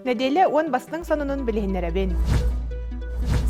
Нэдиэлэ уон бастыҥ сонунун билиһиннэрэбин.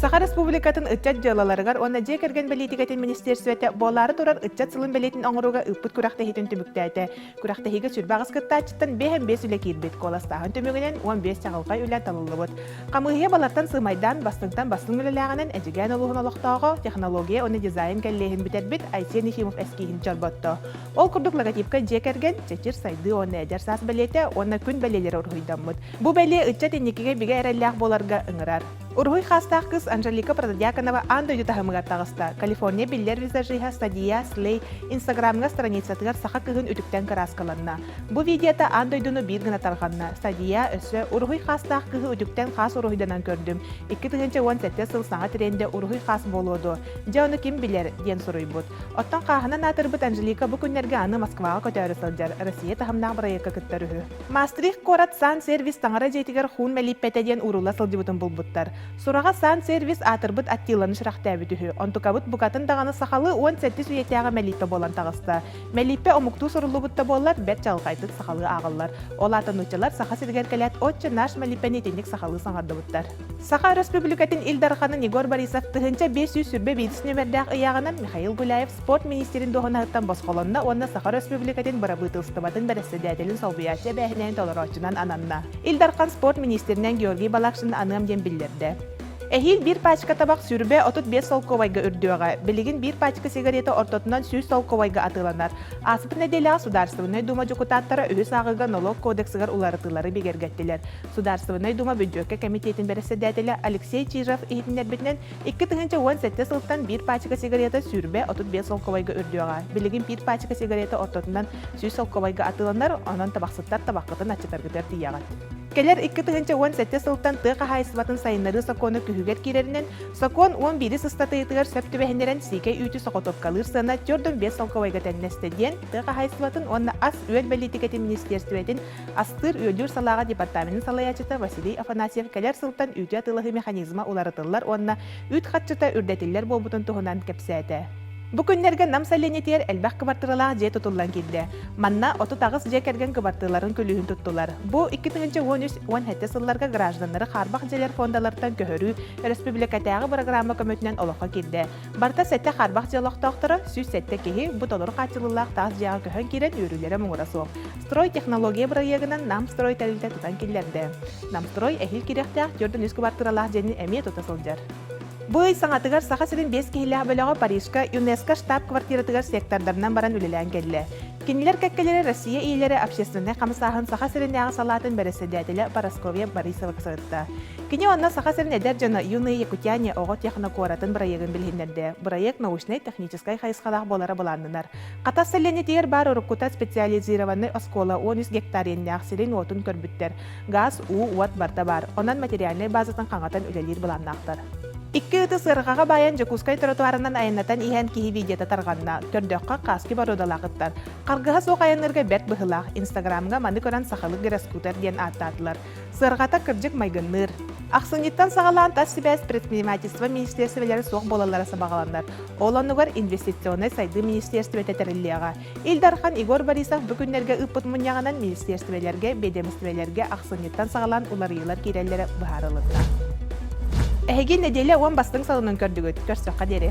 Саха Республикатын ыччат дьыалаларыгар уонна дьиэ кэргэн бэлиитикэтин министиэрстибэтэ буолаары турар ыччат сылын бэлиэтин оҥорууга ыыппыт күрэхтэһиитин түмүктээтэ. Күрэхтэһиигэ 28 кыттааччыттан 55 үлэ киирбит. Куоластааһын түмүгүнэн 15 чаҕылхай үлэ талыллыбыт. Хамыыһыйа балартан сыымайдаан бастыҥтан бастыҥ үлэлээҕинэн Эдьигээн улууһун олохтооҕо, технология уонна дизайн кэллиэһин бүтэрбит Айсен Ефимов эскииһин чорботто. Ол курдук логотипка дьиэ кэргэн, чэчир сайдыы уонна эдэр саас бэлиэтэ уонна күн бэлиэлэрэ уруһуйдаммыт. Бу бэлиэ ыччат инникигэ бигэ эрэллээх буоларга ыҥырар. Уруһуй хаастаах кыыс Анжелика Протодьяконова аан дойду таһымыгар таҕыста. Калифорния биллэр визажиһа Садия Слей Инстаграмҥа страницатыгар саха кыһын үтүктэн кырааскаланна. Бу видеота аан дойдуну биир гына тарҕанна. Садия өссө уруһуй хаастаах кыһы үтүктэн хаас уруһуйданан көрдүм. 2017 сыл саҥа трендэ уруһуй хаас буолуо дуо? Дьэ ону ким билэр? диэн суруйбут. Оттон хааһынан аатырбыт Анжелика бу күннэргэ аны Москваҕа көтөөрү сылдьар, Россия таһымнаах бырайыакка кыттар үһү. Маастрихт куорат Сан-Сервис таҥара дьиэтигэр хуун мэлииппэтэ диэн уурулла сылдьыбытын булбуттар. Сураҕа Сан-Сервис аатырбыт Аттиланы сүрэхтээбит үһү. Онтукабыт букатын даҕаны сахалыы 17 үйэтээҕи мэлииппэ буолан таҕыста. Мэлииппэ омуктуу суруллубут да буоллар, бэрт чаҕылхайдык сахалыы ааҕыллар. Ол аата нууччалар Саха сиригэр кэлээт «Отче наш» мэлииппэни итинник сахалыы саҥардыбыттар. Саха Өрөспүүбүлүкэтин Ил Дарханын Егор Борисов 1521 нүөмэрдээх ыйааҕынан Михаил Гуляев спорт миниистирин дуоһунаһыттан босхолонно уонна Саха Өрөспүүбүлүкэтин бырабыытылыстыбатын бэрэссэдээтэлин солбуйааччы эбээһинэһин толорооччунан ананна. Ил Дархан спорт миниистиринэн Георгий Балакшин аныам диэн биллэрдэ. Эһиил биир пачка табах сүүрбэ 35 солкуобайга үрдүөҕэ. Билигин биир пачка сигарета ортотунан 100 солкуобайга атыыланар. Ааспыт нэдиэлэҕэ Судаарыстыбаннай Дума дьокутааттара үһүс ааҕыыга нолуок кодексыгар уларытыылары бигэргэттилэр. Судаарыстыбаннай Дума бүддьүөккэ кэмитиэтин бэрэссэдээтэлэ Алексей Чижов иһитиннэрбитинэн, 2017 сылтан биир пачка сигарета 20-35 солкуобайга үрдүөҕэ. Билигин биир пачка сигарета ортотунан 100 солкуобайга атыыланар, онон табахсыттар табаххытын аччатаргытыгар тиийэҕит. Кэлэр 2017 сылтан тыа хаһаайыстыбатын сайыннарыы сокуона күһүгэр киирэринэн, сокуон 11 ыстатыйатыгар сөп түбэһиннэрэн сиикэй үүтү соҕотуопкалыыр сыана 45 солкуобайга тэҥнэстэ диэн тыа хаһаайыстыбатын уонна ас-үөл бэлиитикэтин министиэрстибэтин Астыыр-үөллүүр салааҕа департаменын салайааччыта Василий Афанасьев кэлэр сылтан үүтү атыылаһыы механизма уларытыллар уонна үүт харчыта үрдэтиллэр буолбутун туһунан кэпсээтэ. Бу күннэргэ Нам сэлиэнньэтигэр элбэх кыбартыыралаах дьиэ тутуллан киирдэ. Манна 38 дьиэ кэргэн кыбартыыраларын күлүүһүн туттулар. Бу 2013-17 сылларга гражданнары хаарбах дьиэлэр фондаларыттан көһөрүү өрөспүүбүлүкэтээҕи бырагыраама көмөтүнэн олоххо киирдэ. Барыта сэттэ хаарбах дьиэ олохтоохторо, 107 киһи бу толору хааччыллыылаах таас дьиэҕэ көһөн киирэн үөрүүлэрэ муҥура суох. Строй технология бырайыагынан Намстрой тэрилтэ тутан киллэрдэ. Намстрой эһиил киириэхтээх 43 кыбартыыралаах дьиэни эмиэ тута сылдьар. Бу ый саҥатыгар Саха сирин биэс киһилээх бөлөҕө Парижка ЮНЕСКО штаб-квартиратыгар сектордарынан баран үлэлээн кэллэ. Кинилэр кэккэлэрэ Россия иилэрэ общественнай хамсааһын Саха сиринээҕи салаатын бэрэссэдээтэлэ Парасковья Борисова сырытта. Кини онно Саха сирин эдэр дьоно Юные якутяне оҕо технокуоратын бырайыагын билиһиннэрдэ. Бырайыак научнай-техническай хайысхалаах буолара былааннанар. Хатас сэлиэнньэтигэр баар уруккута специализированнай оскуола 13 гектар иэннээх сирин-уотун көрбүттэр. Газ, уу, уот барыта баар. Онон материальнай базатын хаҥатан үлэлиир былааннаахтар. Икки ыты сыарҕаҕа баайан Дьокуускай тротуарынан айаннатан иһэн киһи видеота тарҕанна. Көрдөххө, хаски боруодалаах ыттар. Харгыһа суох айанныырга бэрт быһыылаах. Инстаграмҥа маны көрөн сахалыы гироскутер диэн ааттаатылар. Сыарҕата кырдьык майгынныыр. Ахсынньыттан саҕалаан тас сибээс предпринимательство министиэрстибэлэрэ суох буолаллара сабаҕаланар. Ол оннугар инвестиционнай сайдыы министиэрстибэтэ тэриллиэҕэ. Ил Дархан Егор Борисов бу күннэргэ ыыппыт мунньаҕынан министиэрстибэлэргэ, биэдэмистибэлэргэ ахсынньыттан саҕалаан уларыйыылар киирэллэрэ быһаарылынна. Эһиги нэдиэлэ уон бастыҥ салонун көрдүгүт. Көрсөххө диэри.